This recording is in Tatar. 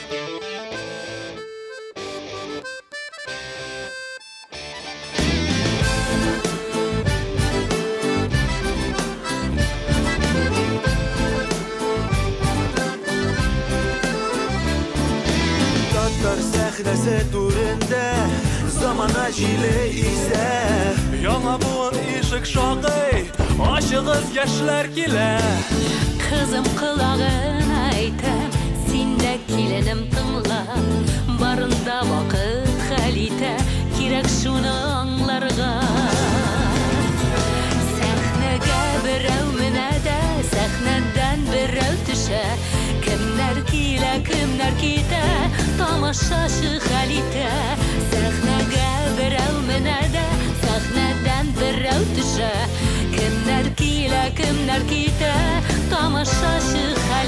Татар сәхнәсе түрендә замана җиле исә. Яңа буын ишек шакый, ачыгыз, яшьләр килә. Кызым колагына әйтәм, син дә киленем тыңла. Барында вакыт хәл итә, кирәк шуны аңларга. Сәхнәгә берәү менә дә, сәхнәдән берәү төшә. Кемнәр килә, кемнәр китә, тамашачы хәл итә. Сәхнәгә берәү менә дә, сәхнәдән берәү төшә. Кемнәр килә, кемнәр китә, тамашачы хәл.